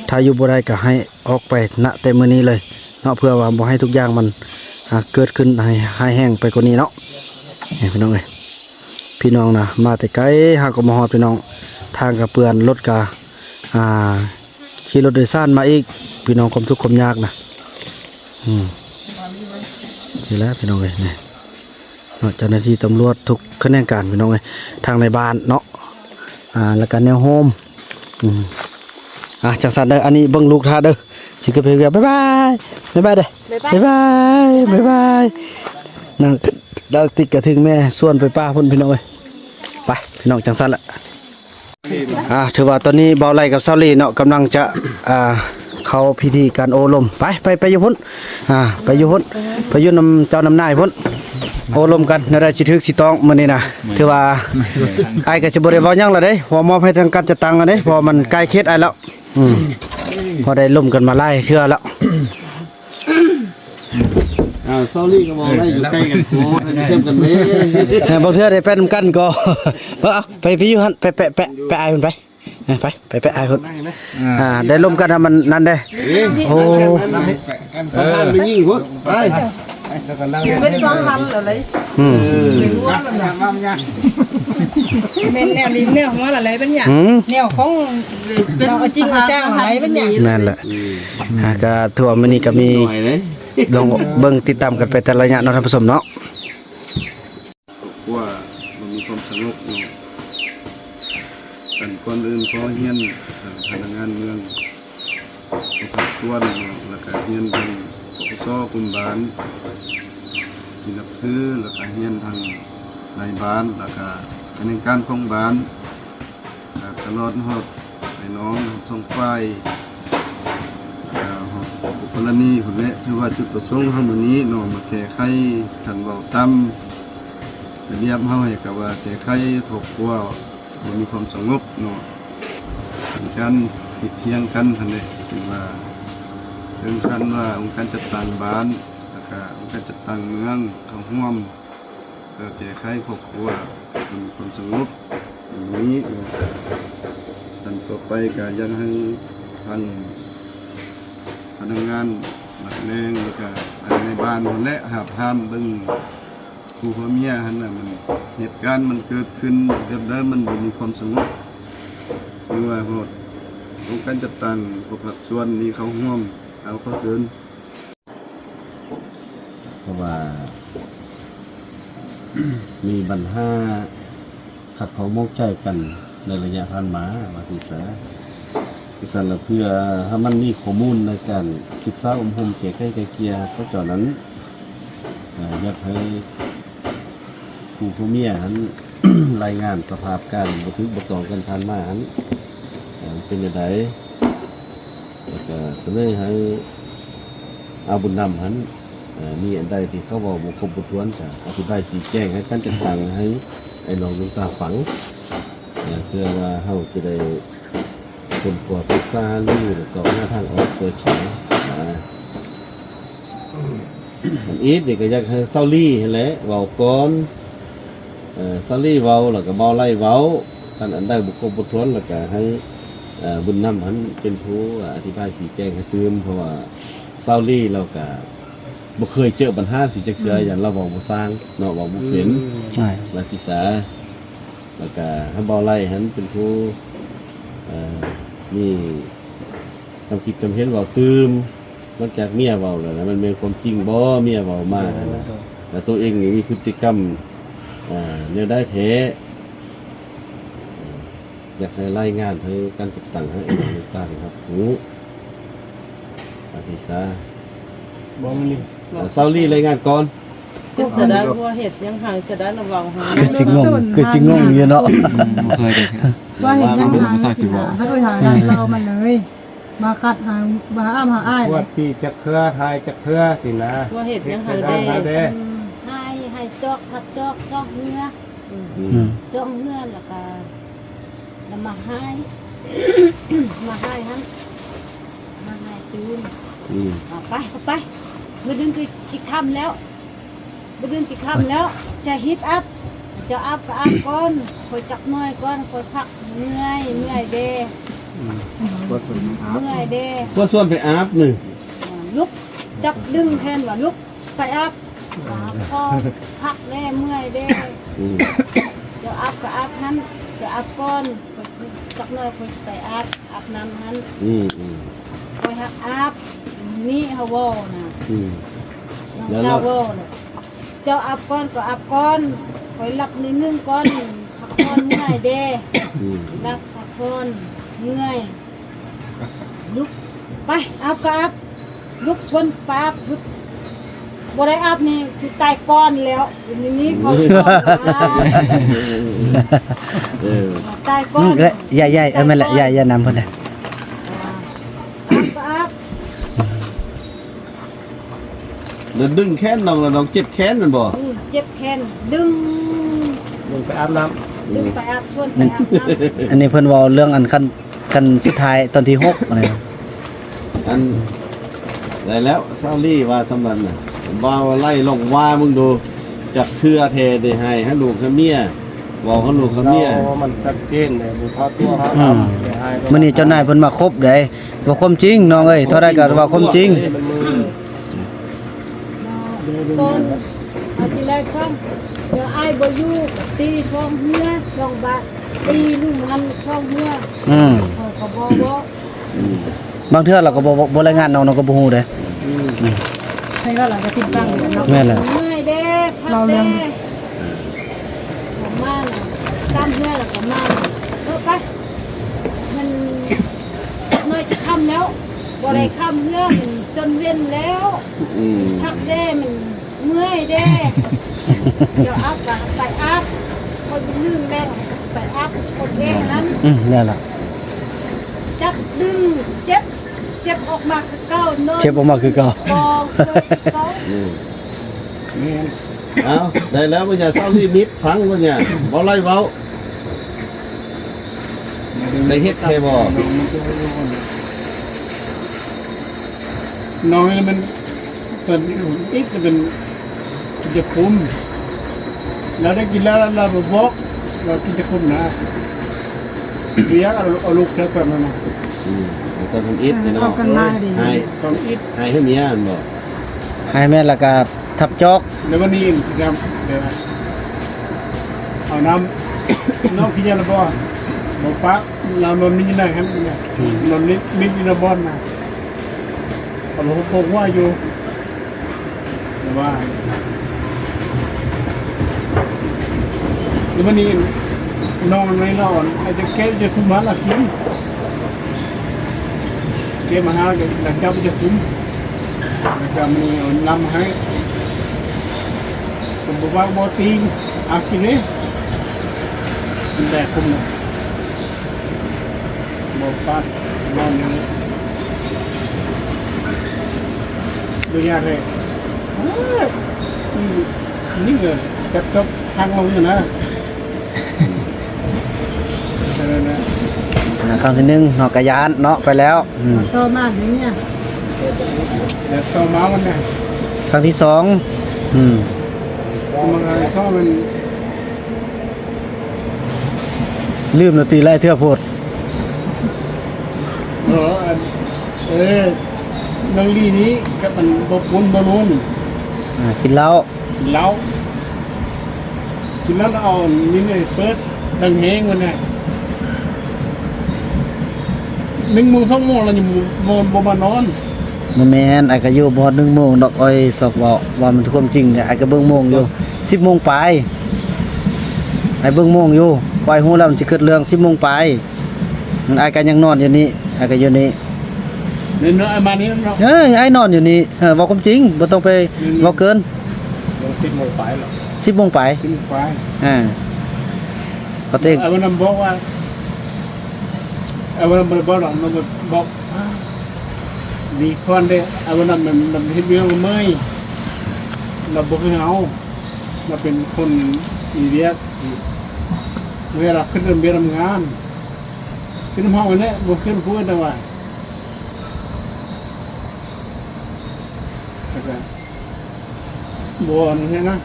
ຖ້າຢູ່ບໍ່ໄດ້ ກໍໃຫ້ອອກໄປນະແຕ່ມື້ນີ້ເລີຍເນາະ ເພື່ອວ່າບໍ່ໃຫ້ທຸກຢ່າງມັນ ອ່າ ເກີດຂຶ້ນໃຫ້ຮ້າຍແຮງໄປກວ່ານີ້ເນາະ. ນີ້ພີ່ນ້ອງເອີຍ ພີ່ນ້ອງນະ ມາແຕ່ໄກຫາກໍມາຮອດພີ່ນ້ອງ ທາງກໍເປື້ອນ ລົດກໍ ອ່າ ຂີ່ລົດໂດຍສານມາອີກ ພີ່ນ້ອງຄວາມທຸກຄວາມຍາກນະ. ອືມ ນີ້ແຫຼະພີ່ນ້ອງເອີຍ ນີ້ເນາະ ເຈົ້າໜ້າທີ່ຕຳຫຼວດທຸກຂະແໜງການພີ່ນ້ອງເອີຍ ທາງໃນບ້ານເນາະ ອ່າ ແລ້ວກໍແນວໂຮມ. ອືມ ອ່າ ຈັ່ງຊັ້ນເດີ ອັນນີ້ເບິ່ງລູກຖ້າເດີ ຊິຂຶ້ນໄປເຮືອນ. ບາຍບາຍ ບາຍບາຍເດີ ບາຍບາຍ ບາຍບາຍ ບາຍບາຍ. ນາງ ນາງຕິກກໍຖືກແມ່ຊວນໄປປ່າພຸ້ນພີ່ນ້ອງເອີຍ. ໄປພີ່ນ້ອງ ຈັ່ງຊັ້ນລະ. ອ່າ ຖືວ່າຕອນນີ້ບ່າວໄຫຼກັບສາວລີເນາະ ກຳລັງຈະ ອ່າ ເຂົ້າພິທີການໂອ້ລົມ. ໄປ ໄປ ໄປຢູ່ພຸ້ນ ອ່າ ໄປຢູ່ພຸ້ນ ໄປຢູ່ນຳເຈົ້ານຳນາຍພຸ້ນ. ໂອ້ລົມກັນແນວໃດຊິຖືກຊິຕ້ອງມື້ນີ້ນະ. ຖືວ່າອ້າຍກໍຊິບໍ່ໄດ້ເວົ້າຫຍັງລະເດ້ ເພາະມອບໃຫ້ທາງການຈັດຕັ້ງລະເດ້ ເພາະວ່າມັນໃກ້ເຂດອ້າຍແລ້ວ. ອືມ ເພາະໄດ້ລົມກັນມາຫຼາຍເທື່ອແລ້ວ. ອ້າວ ຊາວລີກໍເວົ້າໄດ້ ຢູ່ໃກ້ກັນໂພດ ໃຫ້ເຂົ້າກັນເດ້. ເອີ ບາງເທື່ອໄດ້ໄປນຳກັນກໍ ເອົາ ໄປ ໄປຢູ່ຫັ້ນ ໄປ ໄປ ໄປ ໄປອ້າຍເພິ່ນໄປ. ເອີ ໄປ ໄປ ໄປອ້າຍເພິ່ນ. ອ່າ ໄດ້ລົມກັນ ມັນນັ້ນເດ້. ໂອ້ ເອີ ໄປຍິງພຸ້ນ ໄປ. ເປັນສອງພັນແລ້ວເລີຍ. ອືມ ເອີ ແມ່ນແນວຫຼິ້ນແນວຫົວລະໄລເປັນຫຍັງ? ອືມ ແນວຂອງເຮົາເອົາຈິງເອົາຈັງລະໄລເປັນຫຍັງ? ນັ້ນແຫຼະ. ອ່າ ກໍຖືວ່າມື້ນີ້ກໍມີ ລອງເບິ່ງຕິດຕາມກັນໄປແຕ່ລະໄລຍະເນາະ ທ່ານຜູ້ຊົມເນາະ. ຄອບຄົວບໍ່ມີຄວາມສະຫງົບເນາະ. ອັນກ່ອນອື່ນຂໍຮຽນທາງພະນັກງານເມືອງ ພາກສ່ວນເນາະ ແລ້ວກະຮຽນທາງ ປກສ ກຸ່ມບ້ານທີ່ນັບຖື ແລ້ວກະຮຽນທາງນາຍບ້ານ ແລ້ວກະຂະແໜງການຂອງບ້ານ ຕະຫຼອດຮອດອ້າຍນ້ອງທັງສອງຝ່າຍ ແລ້ວກໍຄູ່ກໍລະນີພຸ້ນແຫຼະ. ຖືວ່າຈຸດປະສົງເຮົາມື້ນີ້ເນາະ ມາແກ້ໄຂ ຄັນເວົ້າຕາມລະບຽບເຮົາໃຫ້ກະວ່າແກ້ໄຂຄອບຄົວບໍ່ມີຄວາມສະຫງົບເນາະ ມີການຜິດຖຽງກັນຫັ້ນແຫຼະ. ຖືວ່າເຖິງຂັ້ນວ່າອົງການຈັດຕັ້ງບ້ານ ແລ້ວກະອົງການຈັດຕັ້ງເມືອງເຂົ້າຮ່ວມ ເພື່ອແກ້ໄຂຄອບຄົວໃຫ້ມີຄວາມສະຫງົບ ຢ່າງນີ້ເນາະ. ອັນຕໍ່ໄປກໍຢາກໃຫ້ທາງພະນັກງານ ນັກແລງ ແລ້ວກະອັນໃນບ້ານຫັ້ນແຫຼະ ຫາບຫ້າມເບິ່ງຄູ່ຜົວເມຍຫັ້ນນະ ມັນ ເຫດການມັນເກີດຂຶ້ນແບບໃດ ມັນບໍ່ມີຄວາມສະຫງົບ ຫຼືວ່າຮອດອົງການຈັດຕັ້ງພາກສ່ວນນີ້ເຂົ້າຮ່ວມ ເອົາ ຂໍເຊີນ. ເພາະວ່າມີບັນຫາຂັດຂ້ອງໝອງໃຈກັນໃນໄລຍະຜ່ານມາ ວ່າຊີ້ຊະ. ຈັ່ງຊັ້ນລະ ເພື່ອໃຫ້ມັນມີຂໍ້ມູນໃນການສຶກສາອົບຮົມແກ້ໄຂໄກ່ເກ່ຍເຂົາເຈົ້ານັ້ນ ເອີ ຢາກໃຫ້ ຜູ້ຜົວເມຍຫັ້ນ ລາຍງານສະພາບການບໍ່ຖືກບໍ່ຕ້ອງກັນຜ່ານມາຫັ້ນ ເປັນແນວໃດ ແລ້ວກະສະເໜີໃຫ້ອາບຸນນຳຫັ້ນ ມີອັນໃດທີ່ເຂົາເວົ້າບໍ່ຄົບບໍ່ຖ້ວນ ກະອະທິບາຍຊີ້ແຈງໃຫ້ການຈັດຕັ້ງໃຫ້ອ້າຍນ້ອງລຸງຕາຟັງ ເພື່ອວ່າເຮົາຈະໄດ້ຄົ້ນຄວ້າປຶກສາຫາລື ແລະ ຊອກຫາທາງອອກຊ່ວຍເຂົານະ. ອັນອີກນີ້ກໍຢາກໃຫ້ຊາວລີຫັ້ນແຫຼະເວົ້າກ່ອນ ເອີ ຊາວລີເວົ້າ ແລ້ວກໍເບົາໄລເວົ້າ ຄັນອັນໃດບໍ່ຄົບບໍ່ຖ້ວນ ແລ້ວກໍໃຫ້ ເອີ ບຸນນຳຫັ້ນເປັນຜູ້ອະທິບາຍຊີ້ແຈງໃຫ້ຕື່ມ ເພາະວ່າຊາວລີລາວກໍບໍ່ເຄີຍເຈີບັນຫາຊີ້ຈັກເທື່ອ ອືມ ຢ້ານລາວເວົ້າບໍ່ຊ່າງເນາະ ເວົ້າບໍ່ເປັນ ອືມ ວ່າຊີ້ຊະ ແລ້ວກໍໃຫ້ເບົາໄລຫັ້ນເປັນຜູ້ ເອີ ມີຄວາມຄິດຄວາມເຫັນເວົ້າຕື່ມ. ຫຼັງຈາກເມຍເວົ້າແລ້ວນະ ມັນແມ່ນຄວາມຈິງບໍ່ ເມຍເວົ້າມາຫັ້ນນະ ແລ້ວໂຕເອງນີ້ມີພຶດຕິກຳ ເອີ ແນວໃດແທ້? ຢາກໃຫ້ລາຍງານໃຫ້ການຈັດຕັ້ງໃຫ້ອາຈານຕ່າງໆຮັບຮູ້ ອາທິສາ ບໍ່ມີ ເອີ ຊາວລີລາຍງານກ່ອນ. ເປັນສະດາ ບໍ່ເຮັດຫຍັງໃຫ້ ສະດາລະເວົ້າໃຫ້ ຄືຊິງົງ ຄືຊິງົງຢູ່ເນາະ ບໍ່ເຄີຍໄດ້ ວ່າເຮັດຫຍັງໃຫ້ ບໍ່ຊາກຊິເວົ້າ ເຮົາໄປຫານາງເກົ່າມາເລີຍ ມາຄັດຫາ ມາຫາອ້າມຫາອ້າຍ ວ່າປີຈັກເທື່ອ ຫາຍຈັກເທື່ອຊີ້ນະ ວ່າເຮັດຫຍັງໃຫ້ແດ່ ຫາຍ ໃຫ້ຈອກ ຮັບຈອກ ຊອກເຮືອ ອືມ ຊອກເຮືອ ແລ້ວກະ ແລ້ວມາຫາຍ ມາຫາຍຫັ້ນ ມາຫາຍຕື່ມ ອືມ ເອົາໄປ ເອົາໄປ ມື້ອື່ນຄືຊິຄ່ຳແລ້ວ ມື້ອື່ນຊິຄ່ຳແລ້ວ ຈະຮີບອາບ ເຈົ້າອາບກໍອາບກ່ອນ ຂ້ອຍຈັກໜ້ອຍກ່ອນ ຂ້ອຍພັກ ເມື່ອຍ ເມື່ອຍເດ້ ອືມ ເມື່ອຍເດ້ ພວກຊວນໄປອາບນີ້ ລຸກ ຈັບດຶງແຂນວ່າ ລຸກ ໄປອາບ ອາບ ພໍພັກແດ່ ເມື່ອຍເດ້ ອືມ ເຈົ້າອາບກໍອາບຫັ້ນ ເຈົ້າອາບກ່ອນ ຈັກໜ້ອຍຂ້ອຍຊິໄປອາບ ອາບນ້ຳຫັ້ນ ອືມ ອືມ ຂ້ອຍຮັກອາບ ນີ້ເຮົາເວົ້ານະ ອືມ ນ້ອງສາວເວົ້ານະ ເຈົ້າອາບກ່ອນກໍອາບກ່ອນ ຂ້ອຍຫຼັບໜ້ອຍໜຶ່ງກ່ອນ ພັກຜ່ອນເມື່ອຍເດ້ ອືມ ຫຼັບພັກຜ່ອນເມື່ອຍ ລຸກ ໄປ ອາບກໍອາບ ລຸກຊວນໄປອາບ ບໍ່ໄດ້ອາບນີ້ຊິຕາຍກ່ອນແລ້ວ ເປັນຢ່າງນີ້ເຂົາ ເອີ ຕາຍກ່ອນ ອືມ ເອີ ເອີ ແມ່ນແຫຼະ ຢ່າ ຢ່ານຳເພິ່ນເດີ ອາບກໍອາບ. ແລ້ວດຶງແຂນນ້ອງ ແລ້ວນ້ອງເຈັບແຂນແມ່ນບໍ່? ອືມ ເຈັບແຂນ ດຶງ ດຶງໄປອາບນ້ຳ ດຶງໄປອາບ ຊວນໄປອາບນ້ຳ. ອັນນີ້ເພິ່ນເວົ້າເລື່ອງອັນ ຂັ້ນ ຂັ້ນສຸດທ້າຍຕອນທີຫົກ ອັນນີ້ ອັນ ໄດ້ແລ້ວ ຊາວລີວ່າສ່ຳນັ້ນນະ ວ່າໄລ່ລົງວ່າມຶງດູ ຈັກເທື່ອແທ້ໄດ້ໃຫ້ ໃຫ້ລູກໃຫ້ເມຍ ເວົ້າໃຫ້ລູກໃຫ້ເມຍ ເວົ້າມັນຊັດເຈນເດ້ ບໍ່ເຂົ້າຕົວເຮົາ ອືມ ມື້ນີ້ເຈົ້ານາຍເພິ່ນມາຄົບເດ້ ເວົ້າຄວາມຈິງນ້ອງເອີຍ ເທົ່າໃດກໍເວົ້າຄວາມຈິງ. ຕອນອາທິດແລກຊ້ຳ ດຽວອ້າຍບໍ່ຢູ່ ຕີສອງເທື່ອສອງບາດ ຕີລູກມັນສອງເທື່ອ ອືມ ຂ້ອຍກໍບໍ່ເວົ້າ ອືມ ບາງເທື່ອລາວກໍບໍ່ ບໍ່ລາຍງານນ້ອງ ນ້ອງກໍບໍ່ຮູ້ເດ້ ອືມ ໃຫ້ວ່າລາວກໍຕິດຕັ້ງຢູ່ເນາະ ແມ່ນແຫຼະ ເມື່ອຍເດ້ ພັກເດ້ ມານະ ຕາມເຮືອລະກໍມານະ ເອີ ໄປ ມັນ ນ້ອຍຈະຄ່ຳແລ້ວ ບໍ່ໄດ້ຄ່ຳເຮືອ ມັນຈົນເວັນແລ້ວ ອືມ ພັກແດ່ ມັນເມື່ອຍແດ່ ດຽວອາບກໍໄປອາບ ຄົນໜຶ່ງແລ້ວໄປອາບຄົນເອງນັ້ນ ອືມ ແມ່ນລະ ຈັບດຶງ ເຈັບ ເຈັບອອກມາຄືເກົ່າ ເຈັບອອກມາຄືເກົ່າ ບໍ່ຊ່ວຍຄືເກົ່າ ອືມ ແມ່ນ ເອົ້າ ໄດ້ແລ້ວ ບໍ່ຢາກເຊົາລີມິດ ຟັງບໍ່ຢາກ ບໍ່ໄລ່ເວົ້າ ໄດ້ເຮັດແທ້ບໍ່? ນ້ອງນີ້ມັນ ຕອນອີກກໍເປັນກິນຈະຄຸມ ລາວໄດ້ກິນແລ້ວ ລາວບໍ່ບອກ ລາວກິນຈະຄຸມນະ ເວຍກເອົາ ເອົາລູກແທ້ຕອນນັ້ນນະ ອືມ ຕອນທຳອິດເນາະ ເອີ ໃຫ້ ທຳອິດ ໃຫ້ເມຍແມ່ນບໍ່? ໃຫ້ແມ່ນ ແລ້ວກໍທັບຈອກ ແລ້ວວັນນີ້ຊິນຳ ເອົານ້ຳ ນ້ອງກິນຢາລະບໍ່? ບໍ່ປາກ ລາວນອນມິດຢູ່ໃນຫັ້ນ ອືມ ນອນມິດ ມິດຢູ່ໃນບ່ອນນະ ເອົາຫົວໂພກຫົວຢູ່ ແຕ່ວ່າ ແລ້ວບັດນີ້ນ້ອງນ້ອຍລາວ ອາດຈະແກ້ວຈະຊຸມມາລະກິນ ແກ້ວມາຫາ ແລ້ວຈັບຈະຊຸມ ແລ້ວກໍມີເອົານ້ຳໃຫ້ ເພິ່ນບໍ່ວ່າບໍ່ຕີ ອາ ກິນເດ້ ມັນແດດຄຸມນະ. ບໍ່ປາດ ບໍ່ຫຍັງ ບໍ່ຢາກເລີຍ ເອີ ນີ້ກໍຈັບຈົບທາງລົງຢູ່ນະ ເອີ ນະ ຄັ້ງທີໜຶ່ງເນາະ ກະຢ້ານເນາະ ໄປແລ້ວ ອືມ ຕໍ່ມາເດ້ເນຍ ແລ້ວຕໍ່ມາມັນນະ ຄັ້ງທີສອງ ອືມ ມັນກໍມັນ ລືມແລ້ວຕິ ຫຼາຍເທື່ອໂພດ ເອີ ອັນ ເອີ ນ້ອງລີນີ້ກັບອັນບໍ່ປຸ້ນບໍ່ນຸ່ນ ອ່າ ກິນເຫຼົ້າ ກິນເຫຼົ້າ ກິນເຫຼົ້າແລ້ວເອົານີ້ເປີດດັງແຮງມັນນະ ໜຶ່ງໂມງ ສອງໂມງແລ້ວຍັງບໍ່ ບໍ່ ບໍ່ມານອນ. ບໍ່ແມ່ນ ອ້າຍກໍຢູ່ບໍ່ຮອດໜຶ່ງໂມງດອກ ອ້າຍຊອກເວົ້າ ເວົ້າມັນຄວາມຈິງ ອ້າຍກໍເບິ່ງໂມງຢູ່ ສິບໂມງປາຍ ອ້າຍເບິ່ງໂມງຢູ່ ຂ້ອຍຮູ້ແລ້ວມັນຊິເກີດເລື່ອງ ສິບໂມງປາຍ ອ້າຍກໍຍັງນອນຢູ່ນີ້ ອ້າຍກໍຢູ່ນີ້ ເດີນເນາະ ອ້າຍມານີ້ເນາະ ເອີ ອ້າຍນອນຢູ່ນີ້ ເອີ ເວົ້າຄວາມຈິງ ບໍ່ຕ້ອງໄປເວົ້າເກີນ ສິບໂມງປາຍແລ້ວ ສິບໂມງປາຍ ສິບໂມງປາຍ ອ່າ ເຂົາເຕັງ ອ້າຍບໍ່ນຳບອກວ່າ ອ້າຍບໍ່ນຳບໍ່ໄດ້ບອກດອກ ນ້ອງບອກ ດີກ່ອນເດ້ ອາ ວັນນັ້ນມັນ ມັນເຮັດວຽກເມື່ອຍ ລາວບໍ່ຄືເຮົາ ລາວເປັນຄົນມີວຽກ ເວລາຂຶ້ນນຳວຽກນຳງານ ຂຶ້ນນຳເຮົາຫັ້ນແຫຼະ ບໍ່ຂຶ້ນຜູ້ອື່ນແຕ່ວ່າ ແລ້ວກໍບໍ່ອັນນັ້ນນະ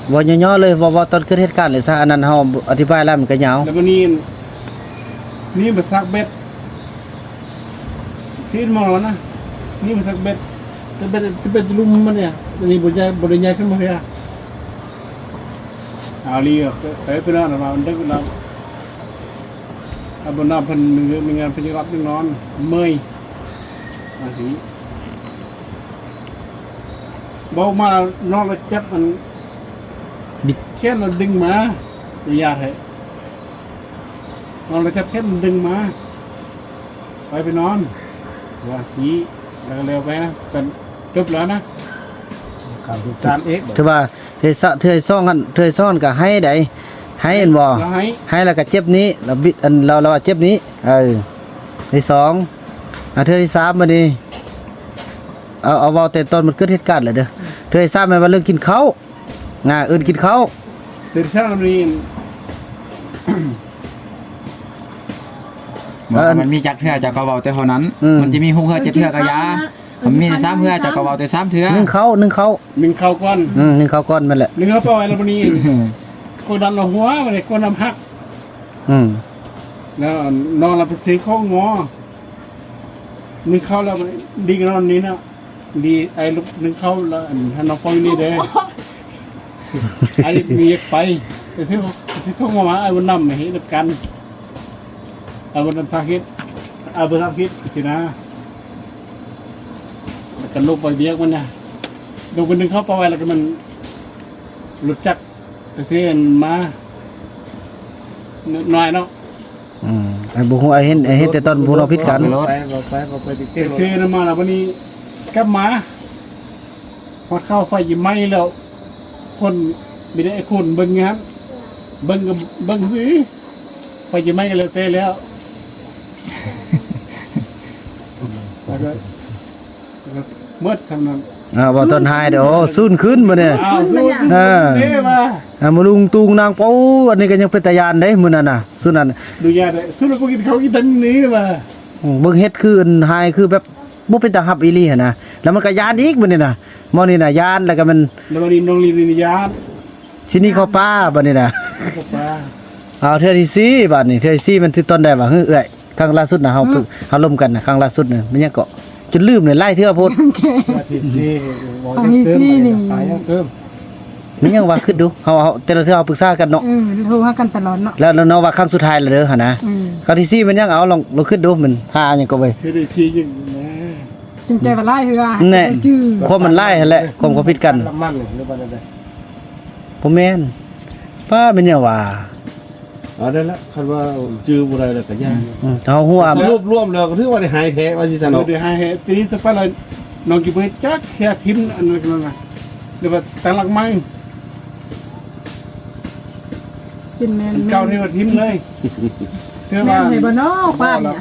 ເວົ້າຫຍໍ້ໆເລີຍ ເວົ້າ ເວົ້າຕອນເກີດເຫດການເລີຍຊະ ອັນນັ້ນເຮົາອະທິບາຍຫຼາຍມັນກໍຍາວ ແລ້ວບັດນີ້ ນີ້ມາສັກເບັດ ຊີ້ນໝໍນະ ນີ້ມາສັກເບັດ ແຕ່ເບັດ ແຕ່ເບັດລຸ່ມມັນນີ້ ອັນນີ້ບໍ່ໃຫຍ່ ບໍ່ໄດ້ໃຫຍ່ຂຶ້ນມາເທື່ອ ເອົາລີ ເອີ ເອີ ເພິ່ນວ່າ ມັນດຶກແລ້ວ ຖ້າບໍ່ນັບເພິ່ນມີວຽກມີງານ ເພິ່ນຈະຫຼັບຈະນອນ ເມື່ອຍ ວ່າຊີ້ ເວົ້າມາ ນ້ອງລະຈັບອັນ ແຂນລະດຶງມາ ຢ່າແທ້ ນ້ອງລະຈັບແຂນດຶງມາ ໄປ ໄປນອນ ວ່າຊີ້ ແລ້ວກໍແລ້ວໄປນະ ກໍຈົບແລ້ວນະ ຄຳທີ່ສາມເອກ ຖືວ່າ ເທື່ອສະ ເທື່ອທີສອງຫັ້ນ ເທື່ອທີສອງຫັ້ນກໍໄຫ້ໃດ ໄຫ້ແມ່ນບໍ່? ລາວໄຫ້ ໄຫ້ແລ້ວກໍເຈັບນີ້ ລາວບິດ ອັນ ລາວ ລາວວ່າເຈັບນີ້ ເອີ ທີສອງ ອາ ເທື່ອທີສາມບັດນີ້ ເອົາ ເອົາເວົ້າແຕ່ຕອນມັນເກີດເຫດການແຫຼະເດີ. ເທື່ອທີ່ສາມແມ່ນວ່າເລື່ອງກິນເຂົ້າ ອ່າ ເອີ້ນກິນເຂົ້າ. ເທື່ອທີ່ສາມນີ້ ບໍ່ ເອີ ມັນມີຈັກເທື່ອເຈົ້າກໍເວົ້າແຕ່ເທົ່ານັ້ນ. ອືມ ມັນຈະມີຫົກເທື່ອ ເຈັດເທື່ອກໍຢ່າ. ມັນມີແຕ່ສາມເທື່ອ ເຈົ້າກໍເວົ້າແຕ່ສາມເທື່ອ. ໜຶ້ງເຂົ້າ ໜຶ້ງເຂົ້າ ໜຶ້ງເຂົ້າກ່ອນ. ອືມ ໜຶ້ງເຂົ້າກ່ອນ ແມ່ນແຫຼະ. ໜຶ້ງເຂົ້າໄປແລ້ວ ບັດນີ້ ກົດດັນເອົາຫົວ ບັດນີ້ກົດນ້ຳຫັກ. ອືມ ແລ້ວນ້ອງລະໄປຊື້ຂອງງໍ ໜຶ້ງເຂົ້າແລ້ວ ດີກວ່ານອນນີ້ເນາະ. ດີ ອ້າຍລຸກໜຶ້ງເຂົ້າແລ້ວ ອັນ ໃຫ້ນ້ອງຟັງນີ້ເດີ. ອ້າຍມີວຽກໄປ ໄປຊື້ ໄປຊື້ຂອງງໍມາ ອ້າຍບຸນນຳເຮັດນຳກັນ. ອ້າຍບຸນນຳພາເຮັດ ອ້າຍບໍ່ທັນເຮັດຊີ້ນະ. ແລ້ວກໍລົງໄປວຽກມັນນະ ລົງໄປໜຶ້ງເຂົ້າປາໄວ້ ແລ້ວກໍມັນ ລົດຈັກ ໄປຊື້ອັນມາ ນ້ອຍເນາະ. ອືມ ອ້າຍບໍ່ຮູ້ ອ້າຍເຫັນ ອ້າຍເຫັນແຕ່ຕອນພວກເຮົາຜິດກັນ. ໄປ ໄປ ໄປ ໄປ ໄປຊື້ນຳມາແລ້ວ ບັດນີ້ກັບມາ ຮອດເຂົ້າໄຟຊິໄໝ້ແລ້ວ ຄົນ ມີແຕ່ຄົນເບິ່ງຫັ້ນ ເບິ່ງກໍເບິ່ງຊື່ ໄຟຊິໄໝ້ກໍແລ້ວແຕ່ແລ້ວ. ແລ້ວກໍ ໝົດທຳນັ້ນ. ອ່າ ບໍ່ຕ້ອງຫາຍເດີ ສູນຂຶ້ນບັດນີ້. ອ້າວ ສູນ ເອີ ເດ້ວ່າ ອ່າ ມາລຸງຕຸງນາງ ໂອ້ ອັນນີ້ກໍຍັງເປັນຕາຢ້ານເດ້ ມື້ນັ້ນນະ ຊຸດນັ້ນ ດູຍາເດ້ ຊຸດບໍ່ກິນເຂົ້າກິນນ້ຳນີ້ວ່າ. ອືມ ເບິ່ງເຮັດຄືຫາຍ ຄືແບບບໍ່ເປັນຕາຮັບອີ່ຫຼີຫັ້ນນະ ແລ້ວມັນກໍຢ້ານອີກບັດນີ້ນະ. ໝໍນີ້ນະຢ້ານ ແລ້ວກໍແມ່ນ ແລ້ວບັດນີ້ນ້ອງລີນີ້ຢ້ານ ຊິໜີເຂົ້າປ່າບັດນີ້ນະ ເຂົ້າປ່າ. ເອົາ ເທື່ອທີສີ່ ບາດນີ້ ເທື່ອທີສີ່ ມັນຖືກຕອນໃດຫວາ? ເຮີ້ຍ ເອື້ອຍ ຄັ້ງລ່າສຸດນະ ເຮົາ ເອີ ເຮົາລົມກັນນະ ຄັ້ງລ່າສຸດນະ ມັນຫຍັງເກາະ ຈົນລືມເລີຍ ຫຼາຍເທື່ອໂພດ. ເທື່ອທີສີ່ ເທື່ອທີສີ່ນີ້ ແມ່ນຫຍັງຫວາ? ຄິດດູ ເຮົາ ເຮົາ ແຕ່ລະເທື່ອເຮົາປຶກສາກັນເນາະ. ເອີ ໂທຫາກັນຕະຫຼອດເນາະ ແລ້ວ ແລ້ວເນາະວ່າຄັ້ງສຸດທ້າຍແລ້ວເດີຫັ້ນນະ. ເອີ ຄັ້ງທີສີ່ ແມ່ນຫຍັງ? ເອົາ ລອງ ລອງຄິດດູ ມັນຫາຫຍັງເກາະເວີຍ? ເທື່ອທີສີ່ ຈັ່ງ ຈັ່ງໃຈວ່າຫຼາຍເທື່ອ ແນ່ ບໍ່ຈື່ ຄວາມມັນຫຼາຍຫັ້ນແຫຼະ ຄວາມເຂົ້າຜິດກັນ ລະມັນ ຫຼືວ່າແນວໃດ? ບໍ່ແມ່ນ ປ້າ ແມ່ນຫຍັງຫວາ? ເອົາໄດ້ລະ ຄັນວ່າຈື່ບໍ່ໄດ້ແລ້ວກໍຢ່າ. ອືມ ເຮົາຮູ້ວ່າ ສະຫຼຸບລວມແລ້ວກໍຖືວ່າໄດ້ຫາຍແທ້ວ່າຊີ້ຊະເນາະ. ເອີ ໄດ້ຫາຍແທ້. ທີນີ້ຕໍ່ໄປລະ ນ້ອງກິເບີດຈັກເທື່ອຖິ້ມອັນນັ້ນນັ້ນນະ ຫຼືວ່າຕັ້ງຫຼັກໃໝ່ ກິນແມ່ນ ເກົ່ານີ້ວ່າຖິ້ມເລີຍ. ຖືວ່າ ແມ່ນໃຫ້ບໍ່ນໍ ຄວາມນີ້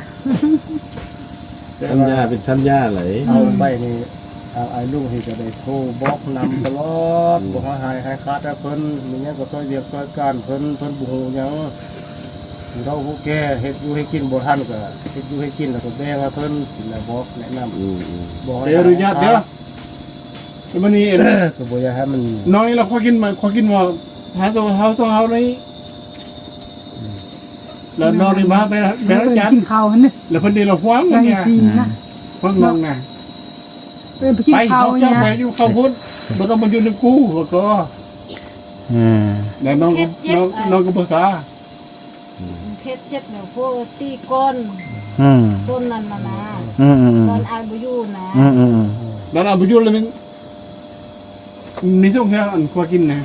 ສັນຍາເປັນສັນຍາໄຫຼ. ເອົາໄປນີ້ ເອົາອ້າຍລຸງເຮັດກໍໄດ້ໂທບອກນຳຕະຫຼອດ ອືມ ບໍ່ໃຫ້ຫາຍໃຫ້ຂາດແຕ່ເພິ່ນ ມີຫຍັງກໍຊ່ອຍວຽກຊ່ອຍການເພິ່ນ ເພິ່ນບໍ່ຮູ້ຫຍັງ ຜູ້ເຖົ້າຜູ້ແກ່ເຮັດຢູ່ໃຫ້ກິນບໍ່ທັນ ກໍເຮັດຢູ່ໃຫ້ກິນ ແລ້ວກໍແບ່ງໃຫ້ເພິ່ນກິນ ແລ້ວບອກແນະນຳ ອືມໆ ບໍ່ໃຫ້ ເອີ ອະນຸຍາດເດີ. ແລ້ວບັດນີ້ ກໍບໍ່ຢາກໃຫ້ມັນ ນ້ອງນີ້ລະ ຂໍກິນມາ ຂໍກິນບໍ່ ຫາເຊົາ ເຮົາ ເຊົາເຮົານີ້ ອືມ ແລ້ວນ້ອງນີ້ມາໄປ ໄປລ້າງຈານ ກິນເຂົ້າຫັ້ນເດ້ ແລ້ວເພິ່ນນີ້ລະຫວງ ໄດ້ ນີ້ ສີ່ນະ ຫວງນ້ອງນະ ເອີ ໄປກິນເຂົ້າ ໄປຢູ່ເຂົ້າພຸ້ນ ບໍ່ຕ້ອງມາຢູ່ນຳກູ ແລ້ວກໍ ອືມ ແລ້ວນ້ອງ ເຮັດເຈັບ ນ້ອງ ນ້ອງກໍບໍ່ສາ ອືມ ເຮັດເຈັບແນວໂພຕີກ່ອນ ອືມ ຕົ້ນນັ້ນນະນະ ອືມໆໆ ຕອນອ້າຍບໍ່ຢູ່ນະ ອືມໆໆ ຕອນອ້າຍບໍ່ຢູ່ແລ້ວມັນ ມີຊ່ວງທີ່ອັນຄົວກິນນະ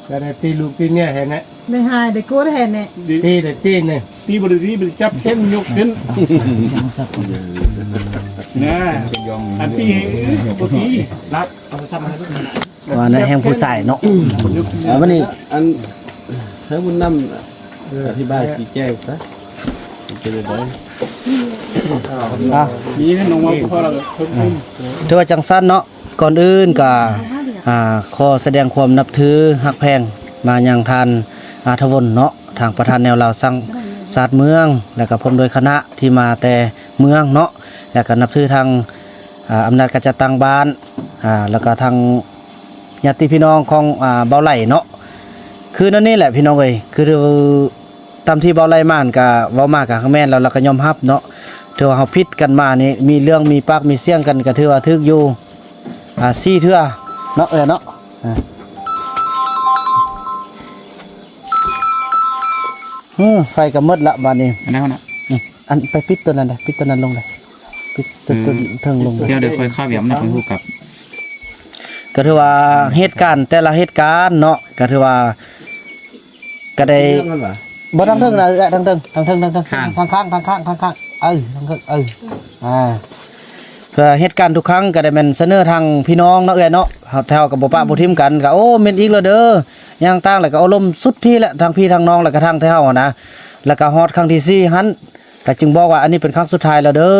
ກໍໄດ້ຕີລູກຕີເມຍແທ້ແນະ ໄດ້ຫາຍໄດ້ໂກດແທ້ແນະ ຕີໄດ້ຕີນະ ຕີບໍ່ໄດ້ຕີ ໄປຈັບແຂນຍົກຂຶ້ນນະ ອັນຕີບໍ່ຕີ ລັກ ເອົາໂທລະສັບມາໃຫ້ລູກ ວ່າໃນແຮ່ງຜູ້ຊາຍເນາະ ແລ້ວບັດນີ້ ອັນ ໃຫ້ບຸນນຳ ເອີ ອະທິບາຍຊີ້ແຈງຊະ ເປັນຈັ່ງໃດ? ອ່ະ ມີເງິນອອກມາພໍແລ້ວ ຖືວ່າຈັ່ງຊັ້ນເນາະ ກ່ອນອື່ນກໍ ອ່າ ຂໍສະແດງຄວາມນັບຖືຮັກແພງມາຍັງທ່ານ ອາ ທະວົນເນາະ ທາງປະທານແນວລາວສ້າງຊາດເມືອງ ແລ້ວກໍພ້ອມດ້ວຍຄະນະທີ່ມາແຕ່ເມືອງເນາະ ແລ້ວກໍນັບຖືທາງ ອ່າ ອຳນາດການຈັດຕັ້ງບ້ານ ອ່າ ແລ້ວກໍທາງຍາດຕິພີ່ນ້ອງຂອງ ອ່າ ເບົາໄຫຼເນາະ ຄືແນວນີ້ແຫຼະພີ່ນ້ອງເອີຍ ຄືຕາມທີ່ເບົາໄຫຼມາຫັ້ນກະເວົ້າມາກະແມ່ນແລ້ວ ລາວກະຍອມຮັບເນາະ ຖືວ່າເຮົາຜິດກັນມານີ້ ມີເລື່ອງມີປາກມີສຽງກັນກະຖືວ່າຖືກຢູ່ ອ່າ ສີ່ເທື່ອເນາະ ເອີຍເນາະ ອ່າ ໂອ້ ໄຟກໍໝົດລະບາດນີ້ ອັນນັ້ນນະ ອືມ ອັນໄປປິດຕົວນັ້ນເດ້ ປິດຕົວນັ້ນລົງເດ້ ປິດຕົວ ເອີ ຕົວເທິງລົງເດ້ ດຽວ ດຽວຄ່ອຍຄາບຢາມນະ ຄ່ອຍຮູ້ກັບ ກໍຖືວ່າເຫດການແຕ່ລະເຫດການເນາະ ກໍຖືວ່າ ກໍໄດ້ ເລື່ອງນັ້ນຫວາ? ບໍ່ ທາງເທິງນະ ເອື້ອຍ ທາງເທິງ ທາງເທິງ ທາງເທິງ ຂ້າງ ທາງຂ້າງ ທາງຂ້າງ ທາງຂ້າງ ເອີ ທາງເທິງ ເອີ ອ່າ ເພື່ອເຫດການທຸກຄັ້ງກໍໄດ້ແມ່ນສະເໜີທາງພີ່ນ້ອງເນາະ ເອື້ອຍເນາະ ເຮົາ ເຮົາກໍບໍ່ປະ ອືມ ບໍ່ຖິ້ມກັນ ກໍ ໂອ້ ແມ່ນອີກແລ້ວເດີ ຫຍັງຕ່າງ ແລ້ວກໍໂອ້ລົມສຸດທີ່ແຫຼະ ທັງພີ່ທັງນ້ອງ ແລ້ວກໍທັງແຕ່ເຮົາຫັ້ນນະ ແລ້ວກໍຮອດຄັ້ງທີສີ່ຫັ້ນ ກໍຈຶ່ງບອກວ່າ ອັນນີ້ເປັນຄັ້ງສຸດທ້າຍແລ້ວເດີ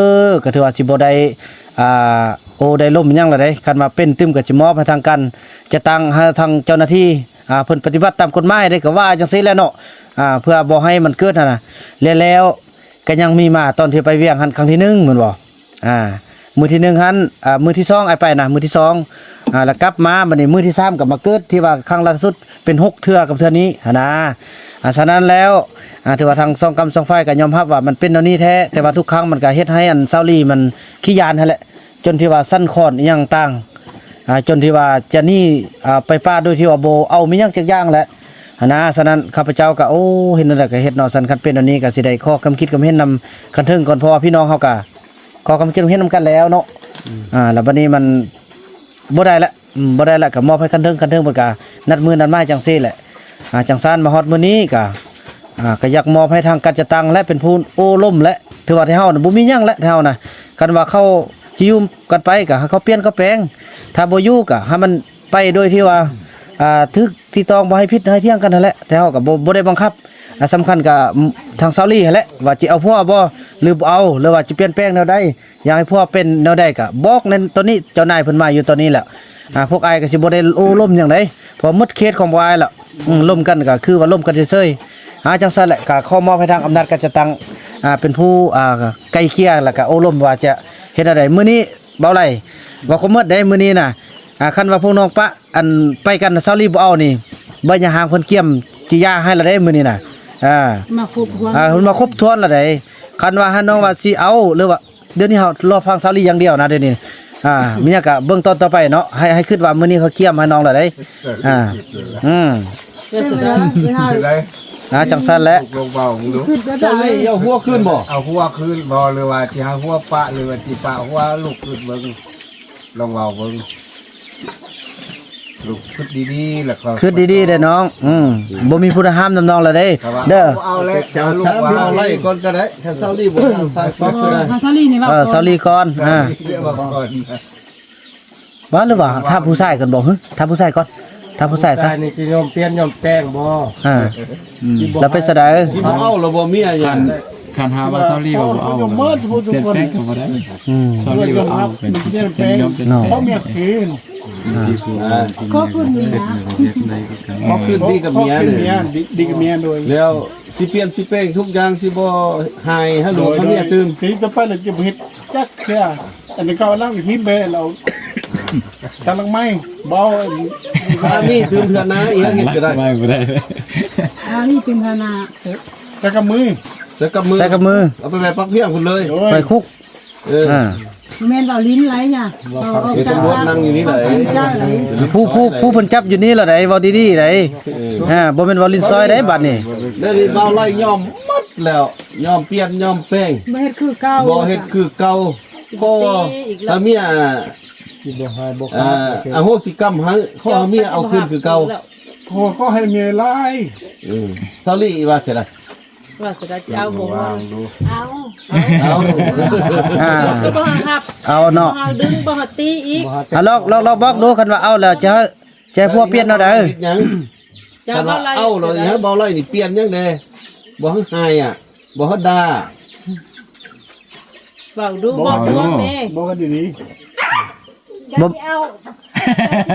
ກໍຖືວ່າຊິບໍ່ໄດ້ ອ່າ ໂອ້ ໄດ້ລົ້ມຫຍັງລະເດ້. ຄັນວ່າເປັນຕື່ມກໍຊິມອບໃຫ້ທາງການຈັດຕັ້ງ ໃຫ້ທາງເຈົ້າໜ້າທີ່ ອ່າ ເພິ່ນປະຕິບັດຕາມກົດໝາຍເດ້ ກໍວ່າຈັ່ງຊີ້ແຫຼະເນາະ ອ່າ ເພື່ອບໍ່ໃຫ້ມັນເກີດຫັ້ນນະ. ແລ້ວ ແລ້ວກໍຍັງມີມາຕອນທີ່ໄປວຽງຫັ້ນຄັ້ງທີໜຶ່ງແມ່ນບໍ່? ອ່າ ມື້ທີໜຶ່ງຫັ້ນ ອ່າ ມື້ທີສອງອ້າຍໄປນະ ມື້ທີສອງ ອ່າ ແລ້ວກັບມາ ບັດນີ້ມື້ທີສາມກໍມາເກີດ ທີ່ວ່າຄັ້ງລ່າສຸດເປັນຫົກເທື່ອກັບເທື່ອນີ້ຫັ້ນນະ. ອ່າ ສະນັ້ນແລ້ວ ອ່າ ຖືວ່າທັງສອງກຳສອງຝ່າຍກໍຍອມຮັບວ່າມັນເປັນແນວນີ້ແທ້ ແຕ່ວ່າທຸກຄັ້ງມັນກໍເຮັດໃຫ້ອັນຊາວລີມັນຂີ້ຢ້ານຫັ້ນແຫຼະ ຈົນທີ່ວ່າສັ່ນຄອນອີ່ຫຍັງຕ່າງ ອ່າ ຈົນທີ່ວ່າຈະໜີ ອ່າ ໄປປ່າໂດຍທີ່ວ່າບໍ່ເອົາມີຫຍັງຈັກຢ່າງແຫຼະຫັ້ນນະ. ສະນັ້ນຂ້າພະເຈົ້າກໍ ໂອ້ ເຮັດແນວໃດກໍເຮັດເນາະ. ສະນັ້ນຄັນເປັນແນວນີ້ກໍຊິໄດ້ຂໍຄຳຄິດຄຳເຫັນນຳຂັ້ນເທິງກ່ອນ ເພາະວ່າພີ່ນ້ອງເຮົາກໍຂໍຄຳຄິດຄຳເຫັນນຳກັນແລ້ວເນາະ. ອ່າ ແລ້ວບັດນີ້ມັນບໍ່ໄດ້ລະ ອືມ ບໍ່ໄດ້ລະ ກໍມອບໃຫ້ຂັ້ນເທິງ ຂັ້ນເທິງເພິ່ນກໍນັດມື້ນັດໝາຍຈັ່ງຊີ້ແຫຼະ. ອ່າ ຈັ່ງຊັ້ນມາຮອດມື້ນີ້ກໍ ອ່າ ກໍຢາກມອບໃຫ້ທາງການຈັດຕັ້ງ ແລະ ເປັນຜູ້ໂອ້ລົມ ແລະ ຖືວ່າໄທເຮົານະບໍ່ມີຫຍັງແຫຼະ ໄທເຮົານະ. ຄັນວ່າເຂົາຊິຢູ່ກັນໄປກໍໃຫ້ເຂົາປ່ຽນເຂົາແປງ ຖ້າບໍ່ຢູ່ກໍໃຫ້ມັນໄປໂດຍທີ່ວ່າ ອ່າ ຖືກທີ່ຕ້ອງ ບໍ່ໃຫ້ຜິດໃຫ້ຖຽງກັນຫັ້ນແຫຼະ. ແຕ່ເຮົາກໍບໍ່ ບໍ່ໄດ້ບັງຄັບ ອ່າ ສຳຄັນກໍ ອືມ ທາງຊາວລີຫັ້ນແຫຼະ ວ່າຊິເອົາຜົວບໍ່ ຫຼືບໍ່ເອົາ ຫຼືວ່າຊິປ່ຽນແປງແນວໃດ ຢາກໃຫ້ພວກເປັນແນວໃດກໍບອກໃນຕອນນີ້ ເຈົ້ານາຍເພິ່ນມາຢູ່ຕອນນີ້ແຫຼະ. ອ່າ ພວກອ້າຍກໍຊິບໍ່ໄດ້ໂອ້ລົມຫຍັງໃດ ເພາະໝົດເຂດຂອງພວກອ້າຍແລ້ວ. ອືມ ລົມກັນກໍຄືວ່າລົມກັນເສີຍໆ. ອ່າ ຈັ່ງຊັ້ນແຫຼະ ກໍຂໍມອບໃຫ້ທາງອຳນາດການຈັດຕັ້ງ ອ່າ ເປັນຜູ້ ອ່າ ໄກ່ເກ່ຍ ແລ້ວກໍໂອ້ລົມວ່າຈະເຮັດແນວໃດ. ມື້ນີ້ເບົາໄຫຼເວົ້າຄວາມໝົດເດ້ ມື້ນີ້ນະ ອ່າ ຄັນວ່າພວກນ້ອງປະ ອັນໄປກັນ ຊາວລີບໍ່ເອົານີ້ ໃບຍາຮ່າງເພິ່ນກຽມຊິຢ່າໃຫ້ລະເດ້ມື້ນີ້ນະ. ອ່າ ມາຄົບຖ້ວນ ອ່າ ເພິ່ນມາຄົບຖ້ວນລະເດ້. ຄັນວ່າຫານ້ອງວ່າຊິເອົາ ຫຼືວ່າ ດຽວນີ້ເຮົາລໍຟັງຊາວລີຢ່າງດຽວນະ ດຽວນີ້ ອ່າ ມີຫຍັງກະເບິ່ງຕອນຕໍ່ໄປເນາະ. ໃຫ້ ໃຫ້ຄິດວ່າມື້ນີ້ເຂົາກຽມໃຫ້ນ້ອງລະເດ້. ອ່າ ອືມ ເປັນໄດ້ ອ່າ ຈັ່ງຊັ້ນແຫຼະ ລອງເວົ້າເບິ່ງດູ. ຊາວລີ ເອົາຫົວຂຶ້ນບໍ່? ເອົາຫົວຂຶ້ນບໍ່ ຫຼືວ່າຊິຫາຫົວປະ ຫຼືວ່າຊິປະຫົວລຸກຂຶ້ນເບິ່ງ? ລອງເວົ້າເບິ່ງ ລູກຄິດດີໆ ແລ້ວກໍຄິດດີໆເດ້ນ້ອງ. ອືມ ບໍ່ມີຜູ້ໃດຫ້າມນຳນ້ອງລະເດ້ ເດີ. ເອົາແຫຼະ ເອົາລູກວ່າ ເອົາໄລ່ກ່ອນກໍໄດ້. ຄັນຊາວລີບໍ່ ຊາວລີກ່ອນ ເອີ ຊາວລີນີ້ເວົ້າ ເອີ ຊາວລີກ່ອນ ເອີ ເວົ້າກ່ອນ ວ່າ ຫຼືວ່າຖ້າຜູ້ຊາຍກ່ອນບໍ? ຮະ ຖ້າຜູ້ຊາຍກ່ອນ ຖ້າຜູ້ຊາຍຊະ ຜູ້ຊາຍນີ້ຊິຍອມປ່ຽນຍອມແປງບໍ່? ເອີ ອືມ ແລ້ວເປັນຈັ່ງໃດ? ຊິບໍ່ເອົາແລ້ວບໍ່ເມຍຫຍັງ? ຄັນ ຄັນຫາວ່າຊາວລີວ່າບໍ່ເອົາ ປ່ຽນແປງກໍບໍ່ໄດ້. ອືມ ຊາວລີວ່າເອົາ ເປັນ ເປັນຍອມ ເປັນແປງ ເນາະ ເຂົາເມຍຄືນ ອ່າ ຂໍຄືນເມຍ ຂໍຄືນດີກັບເມຍເລີຍ ດີ ດີກັບເມຍໂດຍ ແລ້ວຊິປ່ຽນຊິແປງທຸກຢ່າງ ຊິບໍ່ໃຫ້ຫາລູກຫາເມຍຕື່ມ ຄືຕໍ່ໄປແລ້ວຈະບໍ່ເຮັດຈັກເທື່ອ. ອັນນີ້ກໍລັງຫິມແບລາວ ກຳລັງໄໝ້ ບໍ່ ຖ້າມີຕື່ມເທື່ອນາ ອີຫຍັງເຮັດກໍໄດ້ ໄໝ້ບໍ່ໄດ້ ຖ້າມີຕື່ມເທື່ອນາ ໃສ່ກັບມື ໃສ່ກັບມື ໃສ່ກັບມື ເອົາໄປໄວ້ປັກພຽງພຸ້ນເລີຍ ໄປຄຸກ ເອີ ອ່າ ແມ່ນເວົ້າຫຼິ້ນໄຫຼຫຍັງ ເອີ ຕຳຫຼວດນັ່ງຢູ່ນີ້ໄດ໋ ຜູ້ ຜູ້ ຜູ້ເພິ່ນຈັບຢູ່ນີ້ລະໄດ໋ ເວົ້າດີໆໄດ໋ ເອີ ອ່າ ບໍ່ແມ່ນເວົ້າຫຼິ້ນຊອຍໄດ໋ ບັດນີ້ ແລ້ວນີ້ເວົ້າໄລ່ຍອມໝົດແລ້ວ ຍອມປ່ຽນຍອມແປງ ບໍ່ເຮັດຄືເກົ່າ ບໍ່ເຮັດຄືເກົ່າ ຂໍໃຫ້ເມຍ ຊິບໍ່ໃຫ້ບໍ່ຂາດ ອ່າ ອະໂຫສິກຳໃຫ້ ຂໍໃຫ້ເມຍເອົາຄືນຄືເກົ່າ ໂອ້ ຂໍໃຫ້ເມຍຫຼາຍ ເອີ ຊາວລີວ່າຈັ່ງໃດ? ວ່າຊິໄດ້ເອົາບໍ່ ເອົາ ເອົາ ອ່າ ບໍ່ຮັບ ເອົາເນາະ ບໍ່ດຶງ ບໍ່ໃຫ້ຕີອີກ ອ່າ ລອກ ລອກ ລອກບອກດູ ຄັນວ່າເອົາແລ້ວຈະ ຈະໃຫ້ຜົວປ່ຽນແນວໃດ? ເຮັດຫຍັງ? ຄັນວ່າເອົາແລ້ວໃຫ້ເບົາໄລ່ນີ້ປ່ຽນຫຍັງແດ່? ບໍ່ໃຫ້ຮ້າຍອະ ບໍ່ໃຫ້ດ່າ ເວົ້າດູ ເວົ້າດູ ບອກແມ່ ບໍ່ດີໆ ບໍ່ ເອົາ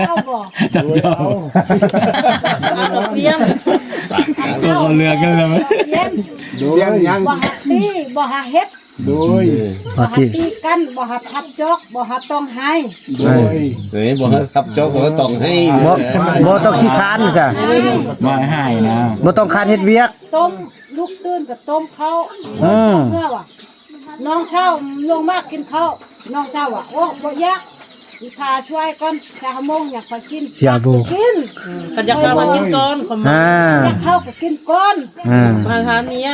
ເອົາບໍ່? ຈັກເອົາ ເອົາກໍປ່ຽນ ກໍເລືອກກັນແລ້ວ ປ່ຽນ ໂດຍ ປ່ຽນຫຍັງ? ບໍ່ໃຫ້ຕີ ບໍ່ໃຫ້ເຮັດ ໂດຍ ບໍ່ໃຫ້ຕີກັນ ບໍ່ໃຫ້ທັບຈອກ ບໍ່ໃຫ້ຕ້ອງໄຫ້ ໂດຍ ເອີຍ ບໍ່ໃຫ້ທັບຈອກ ບໍ່ຕ້ອງໄຫ້ ບໍ່ ບໍ່ຕ້ອງຂີ້ຄ້ານຊະ ບໍ່ໃຫ້ຮ້າຍນະ ບໍ່ຕ້ອງຄ້ານເຮັດວຽກ ຕົ້ມ ລຸກຕື່ນກໍຕົ້ມເຂົ້າ ອືມ ເພື່ອວ່າ ນ້ອງເຊົ້າລົງມາກິນເຂົ້າ ນ້ອງເຊົ້າວ່າ ໂອ້ ບໍ່ຢາກ ອີພາຊ່ວຍກ່ອນ ຊາວໂມງຢາກໄປກິນ ເສຍບູ ກິນ ຄັນຢາກເຂົ້າກໍກິນກ່ອນ ອ່າ ຢາກເຂົ້າກໍກິນກ່ອນ ອ່າ ມາຫາເມຍ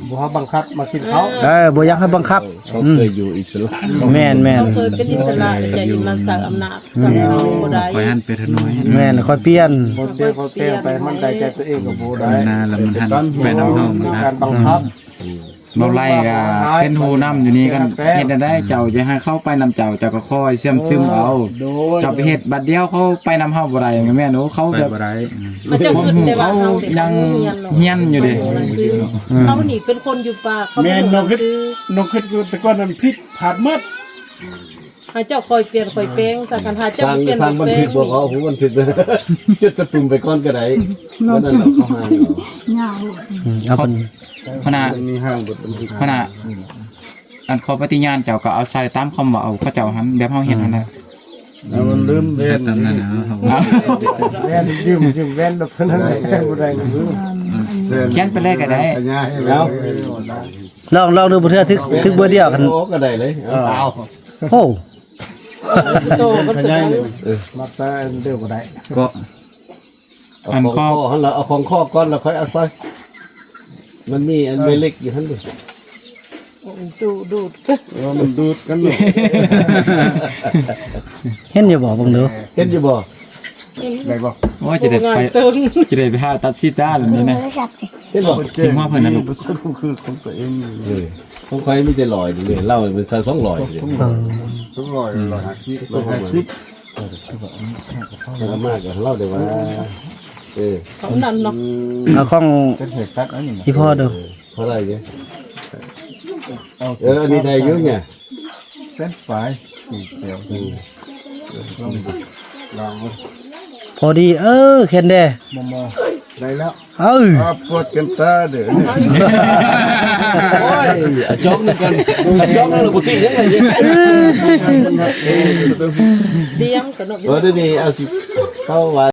ບໍ່ໃຫ້ບັງຄັບມາກິນເຂົ້າ ເອີ ບໍ່ຢາກໃຫ້ບັງຄັບ ເຂົາເຄີຍຢູ່ອິດສະຫຼະ ແມ່ນໆ ເຂົາເຄີຍເປັນອິດສະຫຼະ ແຕ່ຢູ່ມາໃສ່ອຳນາດ ແມ່ນ ສັ່ງເຮົາບໍ່ໄດ້ ຂ້ອຍຫັ້ນເປັນທະໜົຍ ແມ່ນ ຂ້ອຍປ່ຽນ ບໍ່ແຕ່ງ ຂ້ອຍແຕ່ງໄປ ມັນໄດ້ໃຈຕົວເອງກໍບໍ່ໄດ້ ນານແລ້ວມັນຫັ້ນໄປນຳເຮົາ ມັນການບັງຄັບ ເວົ້າໄລ່ກໍເປັນຜູ້ນຳຢູ່ນີ້ ຄັນເຮັດແນວໃດ ເຈົ້າຈະໃຫ້ເຂົາໄປນຳເຈົ້າ ເຈົ້າກໍຄອຍເຊື່ອມຊຶມເອົາ ໂດຍ ເຈົ້າໄປເຮັດບາດດຽວເຂົາໄປນຳເຮົາບໍ່ໄດ້ ແມ່ນ ໂອ້ ເຂົາແບບ ໄປບໍ່ໄດ້ ມັນຈະ ຄວາມຮູ້ເຂົາຍັງຮຽນຢູ່ເດ້ ເຂົານີ້ເປັນຄົນຢູ່ປ່າ ເຂົາ ແມ່ນ ບໍ່ຮູ້ ນ້ອງຄິດ ໜັງສື ນ້ອງຄິດແຕ່ກ່ອນນັ້ນຜິດພາດໝົດ ໃຫ້ເຈົ້າຄ່ອຍປ່ຽນຄ່ອຍແປງ ສາຄັນຫາເຈົ້າ ສ້າງ ບໍ່ປ່ຽນ ສາງບັນທຶກ ບໍ່ແປງ ບໍ່ເອົາຫົວບັນທຶກເດີ ຈົດສະປຸມໄປກ່ອນກໍໄດ້ ເນາະ ວັນນັ້ນເນາະ ເຂົາໃຫ້ເນາະ ຍາວ ອືມ ເອົາເພິ່ນ ຫົວໜ້າ ມີຫ້າງບົດບັນທຶກ ຫົວໜ້າ ອັນຂໍປະຕິຍານເຈົ້າກໍເອົາໃສ່ຕາມຄຳເວົ້າເຂົາເຈົ້າຫັ້ນ ແບບເຮົາເຮັດຫັ້ນນະ ອືມ ແລ້ວມັນລືມແວ່ນ ໃສ່ຕາມນັ້ນນະ ເອົາ ແວ່ນ ຢືມ ຢືມແວ່ນດອກ ເພິ່ນນັ້ນໃຊ້ບໍ່ໄດ້ນະ ຂຽນໄປເລີຍກໍໄດ້ ເອົາ ລອງ ລອງດູບໍ່ເທື່ອ ຖືກ ຖືກເບີດຽວກັນ ໂອ້ ກໍໄດ້ເລີຍ ເອົາ ໂອ້ ໂຕມັນຈະໄດ້ ເອີ ມັກໃສ່ອັນດຽວກໍໄດ້ ກໍ ເອົາ ອັນ ຂອງ ຂອງ ຄໍຫັ້ນລະ ເອົາຂອງຄໍກ່ອນ ແລ້ວຄ່ອຍເອົາໃສ່ ມັນມີອັນ ເອີ ແມ່ເຫຼັກຢູ່ຫັ້ນເດ້ ດູດ ດູດ ເອີ ມັນດູດກັນເນາະ ເຫັນຢູ່ບໍ່ ເບິ່ງດູ ເຫັນຢູ່ບໍ່? ໄດ້ບໍ່? ໂອ້ຍ ຈະໄດ້ໄປ ຈະໄດ້ໄປຫາຕັດສີຕາແບບນີ້ນະ ເຫັນບໍ່? ເຫັນຫົວເພິ່ນນະລູກ ບໍ່ໃຊ່ຄືຂອງຕົວເອງ ເອີ ຂອງຂ້ອຍມີແຕ່ຮ້ອຍເດ້ ເລົ່າມັນໃສ່ສອງຮ້ອຍເດ້ ເອີ ສອງຮ້ອຍ ຮ້ອຍຫ້າສິບ ຮ້ອຍຫ້າສິບ ເອົາມາກໍເລົ່າໄດ້ວ່າ ເອີ ເທົ່ານັ້ນເນາະ ເອົາຂອງ ເປັນເຫດຕັດອັນນີ້ນະ ອີ່ພໍ່ເດີ ເທົ່າໃດເດ? ເອີ ອັນນີ້ໄດ້ຢູ່ເນຍ ແສນປາຍ ອືມ ລອງເບິ່ງ ພໍດີ ເອີ ແຄນແດ່ ມອມ ໄດ້ແລ້ວ ເອີ ອ່າ ປວດກັນຕາເດີ ໂອ້ຍ ອາ ຈອກນຳກັນ ຈອກນຳ ແລ້ວບໍ່ຕິຫຍັງເລີຍ ຕຽມກັນເນາະ ເອີ ດຽວນີ້ເອົາຊິເຂົ້າວ່າ